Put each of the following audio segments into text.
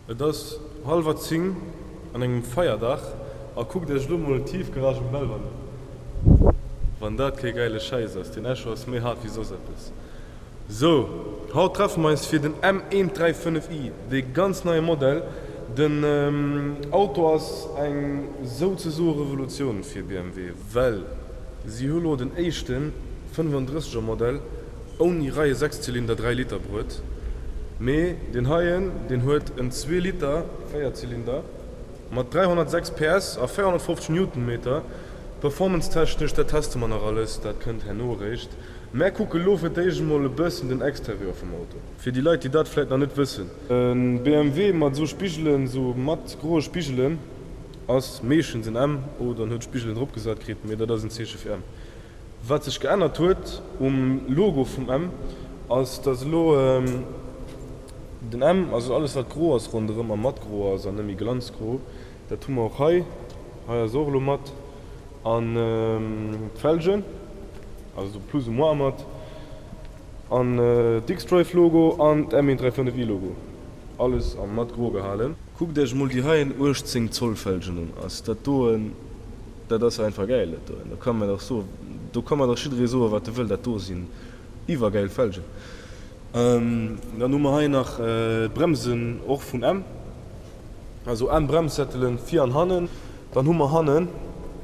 Et ass hallwer 10 an engem Feierdag a kuckt iech elo mol d'Tiefgarage um Belval un. Wann dat kee gäile Schäiss ass, deen Echo ass méi haart wéi soss eppes. Sou, haut treffe mer eis fir den M135i, dee ganz neie Modell. Den Auto ass eng souzesoe Revolutioun fir BMW, well si hu lo den éischte 35er Modell ouni Reie Sechszylinder 3 Liter bruet, mee deen heien deen huet en zwee Liter Véierzylinder mat 306 PS a 450 Newtonmeter. Performance-technesch, dat teste mer nach alles, dat kënnt herno eréischt. Mär kucke lo fir d'éischt emol e bëssen den Exterieur vum Auto. Fir déi Leit déi dat vläit nach net wëssen, e BMW mat esou Spigelen, esou matt groe Spigelen ass meeschtens en M oder en huet Spigelen drop gesat kritt, mee dat ass en Zeeche fir M. Wat sech geännert huet um Logo vum M ass, dass elo den M, also alles wat gro ass ronderëm a matt gro ass an net méi glanzgro, dat hu mer och hei, hei ass och elo matt an d'Felgen, also plus ou moins matt, an d'X-Drive Logo an d'M135i Logo, alles am matt gro gehalen. Kuckt iech emol déi heien 18 Zoll Felgen un, ass dat do en. Dat ass einfach gäil, dat doen. Do ka mer dach soen, do ka mer dach jidderee soen, wat e wëll, dat do sinn iwwergäil Felgen. Dann hu mer hei nach d'Bremsen och vun M, also M-Bremssättelen vir an hannen. Dann hu mer hannen,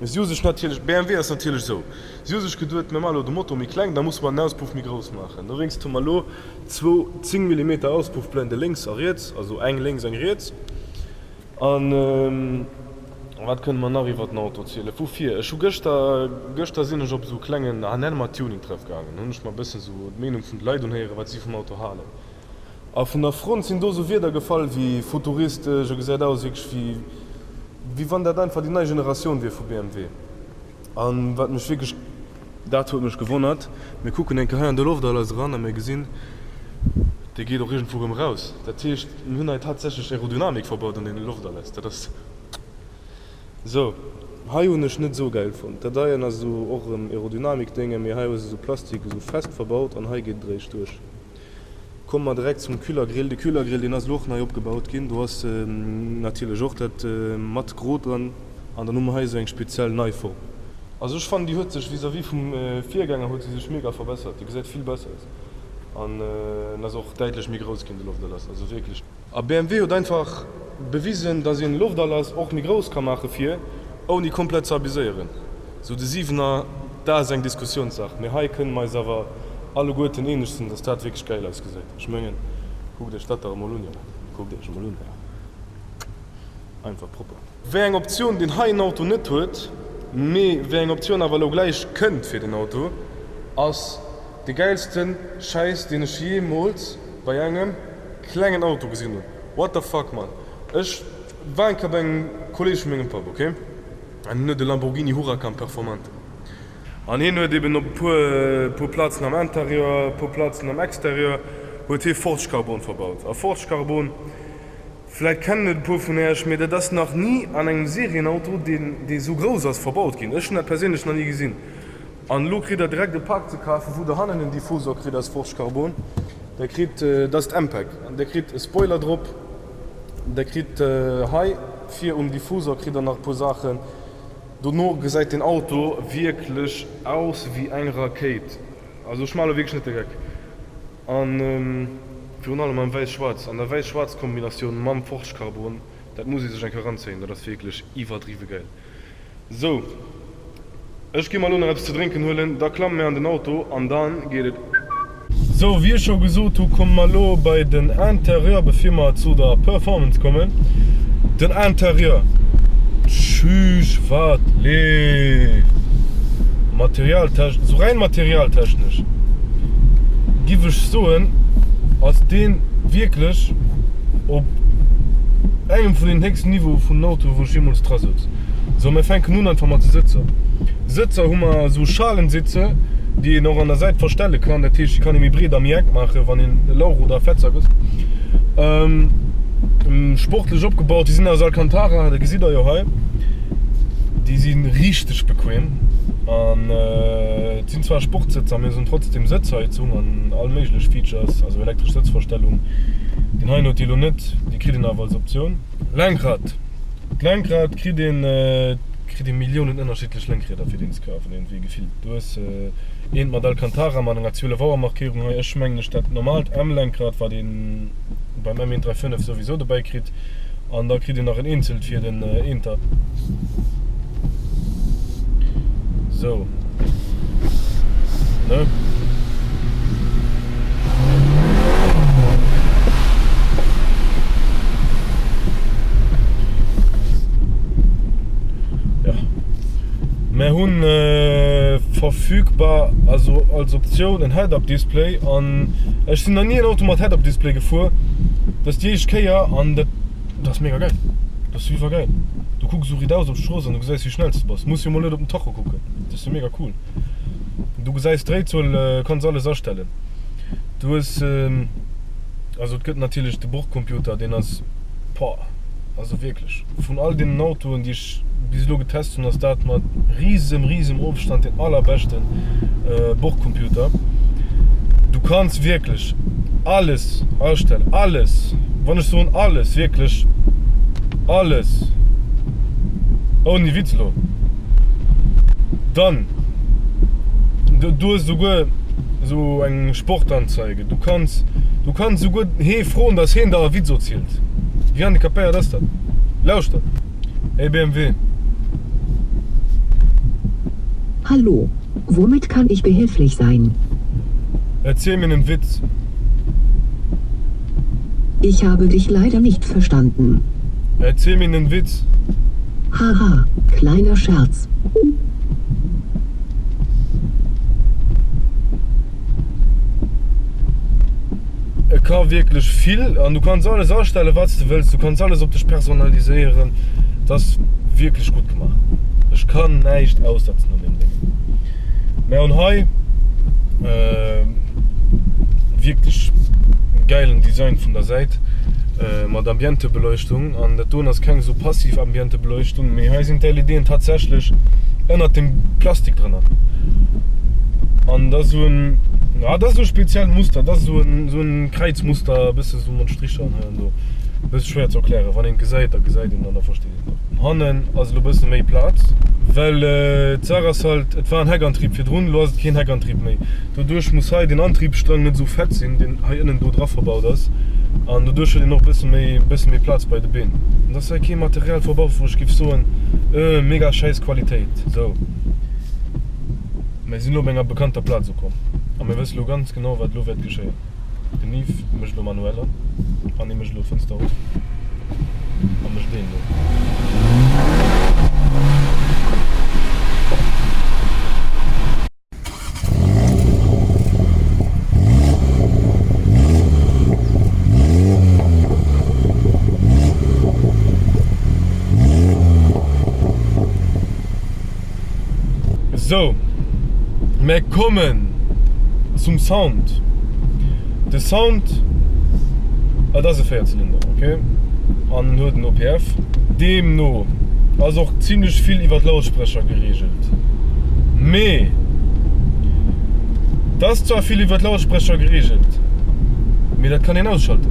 si hu sech natierlech, BMW ass natierlech esou, si hu sech geduet, mir maache lo de Motor méi kleng, da musse mer den Auspuff méi grouss maachen. Dowéinst hu mer elo zwou 10 Millimeter Auspuffblende lénks a riets, also eng lénks, eng riets. An wat kënne mer nach iwwer den Auto zielen? Vu vir, ech hu gëschter, gëschter sinn ech op esou e klengen, ah nenne mer et Tuning-Treff gaangen, hunn ech mer e bëssen esou d'Meenung vun de Leit unhéieren, wat si vum Auto halen. A vun der Front sinn do esou Wierder gefall wéi futuristesch, e gesäit aus wierklech wéi, wéi wann dat einfach déi nei Generatioun wier vu BMW. An wat mech wierklech, dat huet mech gewonnert, mir kucken eng Kéier hei an de Lofterlass eran a mir gesinn, dee geet och iergendwou erëm eraus. Dat heescht, mir hunn hei tatsächlech Aerodynamik verbaut an deene Lofterläss. Dat ass esou. Hei hunn ech net esou gäil fonnt. Dat heien ass esou och erëm Aerodynamik-Dénge, mee hei hu se esou Plastik esou fest verbaut an hei geet et eréischt duerch. Komme mer direkt zum Kühlergrill. De Kühlergrill, deen ass elo och nei opgebaut ginn. Do ass natierlech och dat matt Gro dran. An dann hu mer hei esou eng speziell nei Form. Also ech fannen déi huet sech vis-à-vis vum Virgänger huet se sech mega verbessert. Déi gesäit vill besser aus an en ass och däitlech méi grouss ginn de Lofterlass. Also wierklech. A BMW huet einfach bewisen, dass een Lofterlass och méi grouss ka maache vir, ouni komplett ze abuséieren. Sou de Siwener, dat ass eng Diskussiounssaach, mee hei kënne mer eis awer alleguerten eeneg sinn, dass dat wierklech gäil ausgesäit. Ech mengen, kuckt iech dat dach emol un, jo, kuckt iech emol un, einfach propper. Wéi eng Optioun deen heien Auto net huet, mee wéi eng Optioun awer elo gläich kënnt fir den Auto, ass de gäilsten Schäiss deen ech jeemools bei engem klengen Auto gesinn hunn. What the fuck man. Ech war eng Kéier bei engem Kolleeg vu mengem Papp, ok, an hien huet e Lamborghini Huracan Performante an hien huet eben op e puer puer Plazen am Interieur, e puer Plazen am Exterieur huet hie Forged Carbon verbaut. A Forged Carbon, Vläit kennen et e puer vun Äech, mee dat ass nach ni an engem Serienauto, deen dee sou grouss ass, verbaut ginn. Ech hunn dat perséinlech nach ni gesinn. An elo kritt der direkt e Pak ze kafen, wou der hannen en Diffusor kritt aus Forged Carbon, der kritt, dat ass d'M-Pack, an der kritt e Spoiler drop, der kritt hei vir um Diffusor kritt der nach e puer Saachen. Dono gesäit den Auto wierklech aus wéi eng Rakéit. Also ech maache lo wierklech net de Geck. An virun allem am Wäiss-Schwaarz, an der Wäiss-Schwaarz-Kombinatioun mam Forge Carbon, dat muss ee sech eng Kéier eranzéien, dat ass wierklech iwwerdriwwe gäil. Sou, ech gi mer elo nach eppes ze drénken huelen, da klamme mir an den Auto an da geet et. Sou, wéi ech scho gesot hu, komme mer elo bei den Interieur, bevir mer zu der Performance kommen. Den Interieur, tschüss, wat leeft! Materialtechnesch, sou rein materialtechnesch giff ech soen, ass deen wierklech op engem vun den héchsten Niveaue vun den Autoen, wou ech jeemools dra souz. Sou, mir fänken un einfach mat de Sëtzer. Sëtzer hu mer sou Schalensitze, déi een och an der Säit verstelle kann. Dat heescht, déi kann ee méi breet a méi enk maachen, wann een e Lauch oder e Fettsak ass. Sportlech opgebaut, déi sinn aus Alcantara, dat gesitt der jo hei. Déi si richteg bequem an et sinn zwar Sportsëtzer, mee se hunn trotzdem Sëtzheizung an all méiglech Features, also elektresch Sëtzverstellung. Deen heien huet déi elo net, déi kritt een awer als Optioun. Lenkrad, D'Lenkrad kritt een, kritt ee Milliounen ënnerschiddlech Lenkrieder fir deen ze kafen iergendwéi gefillt. Du hues eent mat Alcantara mat enger 12 Auer Markéierung hei, ech mengen ech dat normaalt M-Lenkrad wat een beim M135 souwisou dobäi kritt an da kritt een nach en eenzelt fir den Eenter. Sou. Ne? Ja. Mär hunn verfügbar, also als Optioun en Head-Up-Display an ech sinn nach ni en Auto mat Head-Up-Display gefuer. Dat ass déi éischt Kéier an dat ass mega gäil. Dat ass iwwergäil. Du kucks esou ridaus op d'Strooss an du gesäis wéi schnell s du bass. Muss jo mol net op den Tacho kucken. Dat ass jo mega cool. Du gesäis d'Dréizuel, kanns alles astellen. Du hues, also et gëtt natierlech de Bordcomputer, deen ass, boah, also wierklech, vun all deenen Autoen déi ech bis elo getest hunn, ass dat mat risem, risem Ofstand deen allerbeschten Bordcomputer. Du kanns wierklech alles astellen, alles, wann ech soen alles, wierklech alles, ouni Witz elo. Dann, du hues esouguer esou eng Sportanzeige, du kanns, du kanns esouguer hee froen, dass heen der e Witz erzielt. Wéi handicapéiert ass dat? Lauschter, Hey BMW. Hallo, womit kann ich behilflich sein? Erzähl mir nen Witz. Ich habe dich leider nicht verstanden. Erzähl mir nen Witz. Haha, kleiner Scherz. E ka wierklech vill an du kanns alles astellen, wat s de wëlls. Du kanns alles op dech personaliséieren. Et ass wierklech gutt gemaach. Ech kann näischt aussetzen un deem Déng. Mä un hei wierklech gäilen Design vun der Säit mat Ambientebeleuchtung. An dat doen ass keng esou passiv Ambientebeleuchtung, mee hei sinn d'LEDen tatsächlech ënnert dem Plastik drënner. An dat ass esou en, ja, dat ass esou e speziellt Muster, dat ass esou en, esou en Kräizmuster, e bësse esou mat Stricher an hei an do. E bësse schwéier ze erklären. Wann een et gesäit, da gesäit een an da versteet een et och. Hannen ass elo e bësse méi Plaz, well d'Saach ass halt, et war en Heckantrieb virdrun, elo ass et keen Heckantrieb méi. Doduerch muss hei den Antriebsstrang net esou fett sinn, deen hei ënnen do dra verbaut ass, an doduerch huet een och e bësse méi, e bësse méi Plaz bei de Been. An et ass hei kee Material verbaut, wou ech géif soen, euh, mega schäiss Qualitéit. Sou, mir sinn elo op enger bekannter Plaz ukomm a mir wësse lo ganz genau, wat elo wäert geschéien. Den Yves mécht elo manuell an an hie mécht elo d'Fënster op a mécht deen do. Sou, mär kommen zum Sound. De Sound, et ass e Véierzylinder, ok, an en huet en OPF. Deemno ass och zimlech vill iwwer d'Lautsprecher gereegelt. Mee et ass zwar vill iwwer d'Lautsprecher gereegelt, mee dat kann een ausschalten.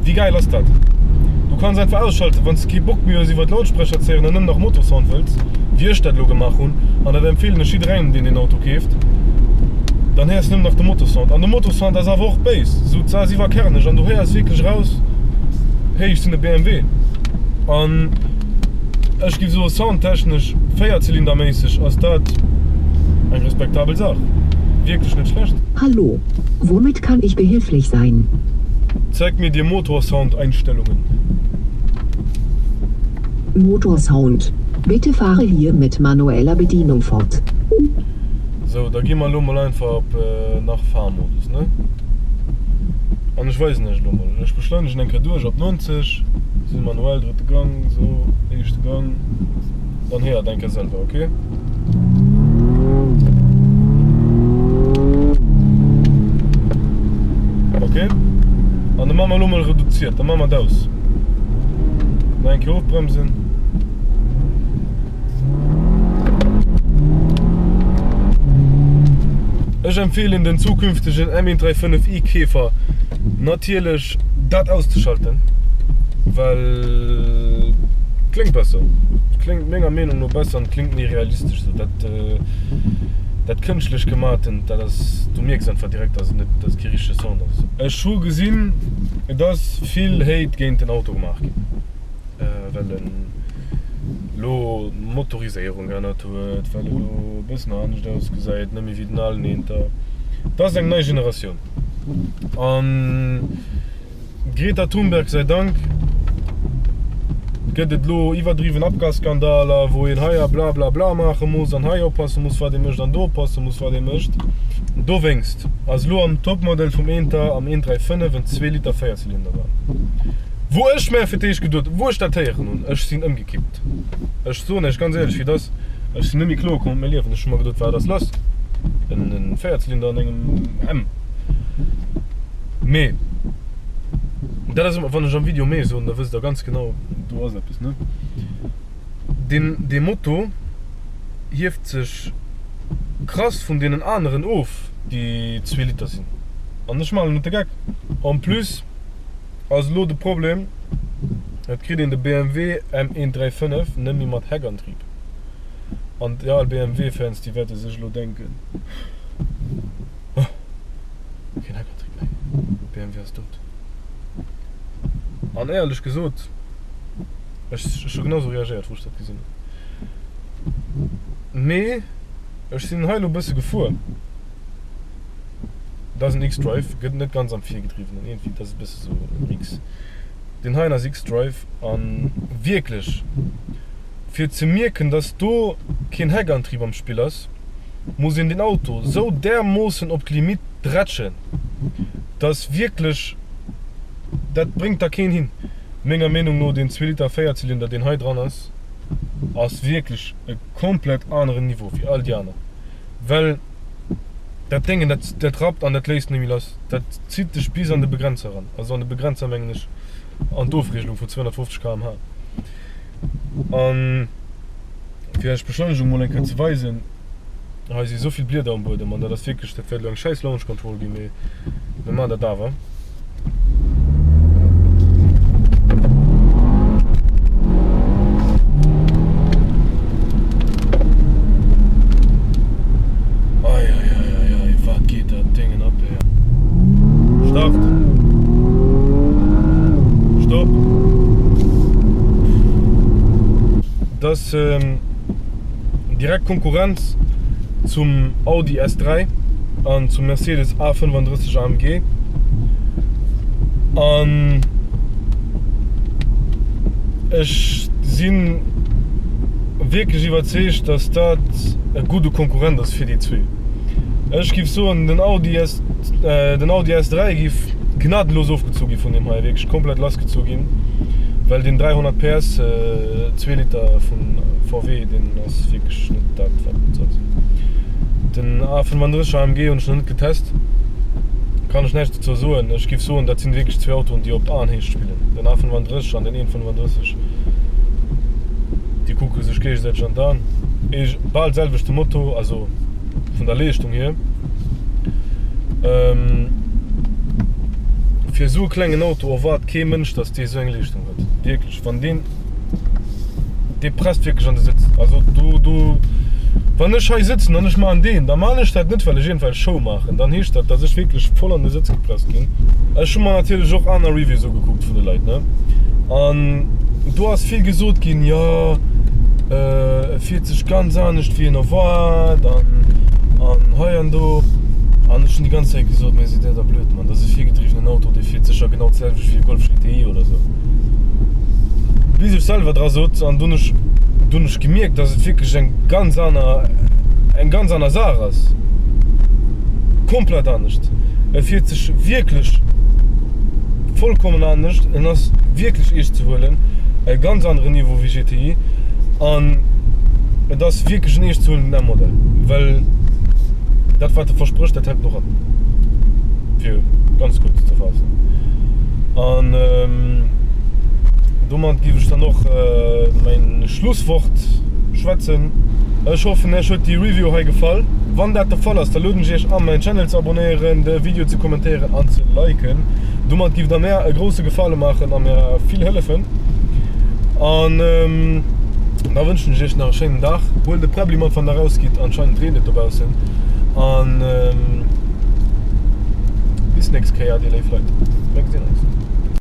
Wéi gäil ass dat? Du kanns einfach ausschalten, wann s de kee Bock méi hues iwwer d'Lautsprecher ze héieren an nëmmen nach Motorsound wëlls, wéi ech dat elo gemaach hunn, an dat empfeelen ech jidderengem deen deen Auto keeft, dann héiers de nëmmen nach de Motorsound. An de Motorsound ass awer och béis, esou d'Saach ass iwwerkerneg an du héiers wierklech eraus, hey ech sinn e BMW. An ech géif soen, soundtechnesch, véierzylinderméisseg ass dat eng respektabel Saach, wierklech net schlecht. Hallo, womit kann ich behilflich sein? Zeig mir die Motorsound-Einstellungen. Motorsound, Bitte fahre hier mit manueller Bedienung fort. Sou, da gi mer elo mol einfach op nach Fahrmodus, ne? An ech weisen iech elo mol, ech beschleunegen eng Kéier duerch op 90, sou manuell, drëtte Gang, sou, éischte Gang. Dann héiert eng Kéier selwer, ok? Ok, an da maache mer elo mol reduziert, da maache mer et aus. Nach eng Kéier ofbremsen. Ech empfeelen den zukünftegen M135i Keefer natierlech. dat auszeschalten, well et kléngt besser. Et kléngt menger Meenung no besser an et kléngt méi realistesch esou. Dat, dat kënschtlech Gematent, dat ass, du mierks einfach direkt, dass et net, dass et kee richtege Sound ass. Ech hu gesinn, et ass vill Hate géint den Auto gemaach ginn, well en elo d'Motoriséierung geännert huet, well e lo e bëssen anescht ausgesäit, net méi wéi den alen Eenter. Et ass eng nei Generatioun. An Greta Thunberg sei Dank gëtt et lo iwwerdriwwen Abgasskandaler, wou een hei a bla bla bla maache muss an hei oppasse muss wat ee mécht an do oppasse muss wat ee mécht. Dowéinst ass lo am Topmodell vum Eenter am 1,35 en 2 Liter Véierzylinder dran. Wou ech mär fir d'éischt geduet, wou ech dat héieren hunn, ech sinn ëmgekippt. Ech soen iech ganz éierlech wéi et ass, ech sinn net méi kloer komm mat mäi Liewen. Ech hu mer geduet, wat ass lass? En Véierzylinder an engem M. Mee dat ass ëmmer, wann ech am Video mee soen, da wësst der ganz genau, do ass eppes, ne? Deen, dee Moto hieft sech krass vun deenen aneren of, déi zwee Liter sinn. An ech maachen net de Geck. En plus ass elo de Problem, et kritt een de BMW M135 net méi mat Heckantrieb. An déi al BMW-Fans, déi wäerte sech elo denken, Oh, keen Heckantrieb méi, BMW ass dout. An éierlech gesot, ech hu genau sou reagéiert, wou ech dat gesinn hunn. Mee ech sinn hei elo e bësse gefuer. Dat ass en X-Drive, gëtt net ganz am Virgedriwwenen, iergendwéi, dat ass e bësse sou e Mix. Deen heien ass X-Drive an wierklech, fir ze mierken, dass do keen Heckantrieb am Spill ass, muss een den Auto sou därmoossen op d'Limite dretschen, dass wierklech, dat bréngt da keen hin. Menger Meenung no, deen Zwee-Liter Véierzylinder, deen hei dran ass, ass wierklech e komplett aneren Niveau wéi all déi aner, well dat Déngen, dat, dat rappt an dat léisst net méi lass, dat zitt dech bis an de Begrenzer eran, also an de Begrenzer mengen ech an d'Ofregelung vun 250 km/h. An fir iech d'Beschleunegung mol eng Kéier ze weisen, hei si esou vill Blieder am Buedem an dat ass wierklech, dat wäert elo eng schäiss Launch Control ginn, mee mir maachen dat awer. Ei ei ei ei ei, wat geet dat Déngen ab, hä? Start! Stopp! Dat ass direkt Konkurrenz zum Audi S3 an zum Mercedes A35 AMG. An ech si wierklech iwwerzeegt, dass dat e gudde Konkurrent ass fir déi zwee. Ech giff soen, den Audi S, den Audi S3 giff gnadenlos ofgezu gi vun deem hei, wierklech komplett lassgezu ginn, well deen 300 PS zwee Liter vun VW, deen ass wierklech net dat wat et soll sinn. Den A35 AMG hunn ech nach net getest, kann ech näischt dozou soen. Ech giff soen, dat sinn wierklech zwee Autoen déi op Aenhéicht spillen, den A35 an den 135, déi kucke sech géigesäiteg an d'Aen, bal selwechte Moto, also vun der Leeschtung hier. Fir esou e klengen Auto erwaart kee Mënsch, dass dee esou eng Leeschtung huet. Wierklech, wann deen, dee presst wierklech an de Sëtz. Also do, do, wann ech hei sëtzen an ech maachen deen, da maachen ech dat net, well ech iergendwelch Show maachen. Dann heescht dat, dass ech wierklech voll an de Sëtz gepresst ginn. Ech hu mer natierlech och aner Reviews ugekuckt vun de Leit, ne? An do ass vill gesot ginn, jo e fiert sech ganz anescht wéi een erwaart an an hei an do. An ech hunn déi ganz Zäit gesot, mä sidd där da blöd, Mann, dat ass e virgedriwwenen Auto, dee fiert sécher genau d'selwecht wéi e Golf GTI oder sou. Bis ech selwer dra souz an dunn ech dunn ech gemierkt, dass et wierklech eng ganz aner eng ganz aner Saach ass. Komplett anescht. E fiert sech wierklech vollkommen anescht, en ass wierklech eescht ze huelen, e ganz aneren Niveau wéi GTI an et ass wierklech en eescht ze huelenden M-Modell, well dat wat e versprécht, dat hält en och an, fir ganz kuerz ze faassen. An domat géif ech dann och mäin Schlusswort schwätzen. Ech hoffen iech huet déi Review hei gefall. Wann dat de Fall ass, da lueden ech iech an mäin Channel ze abonnéieren, de Video ze kommentéieren an ze liken. Domat giff der mär e grousse Gefale maachen a mär vill hëllefen. An da wënschen ech iech nach e schéinen Dag. Huelt e Präbbli mat wann der rausgitt, anscheinend reent et dobaussen. An bis nächst Kéier dir léif Leit. Mir gesinn eis.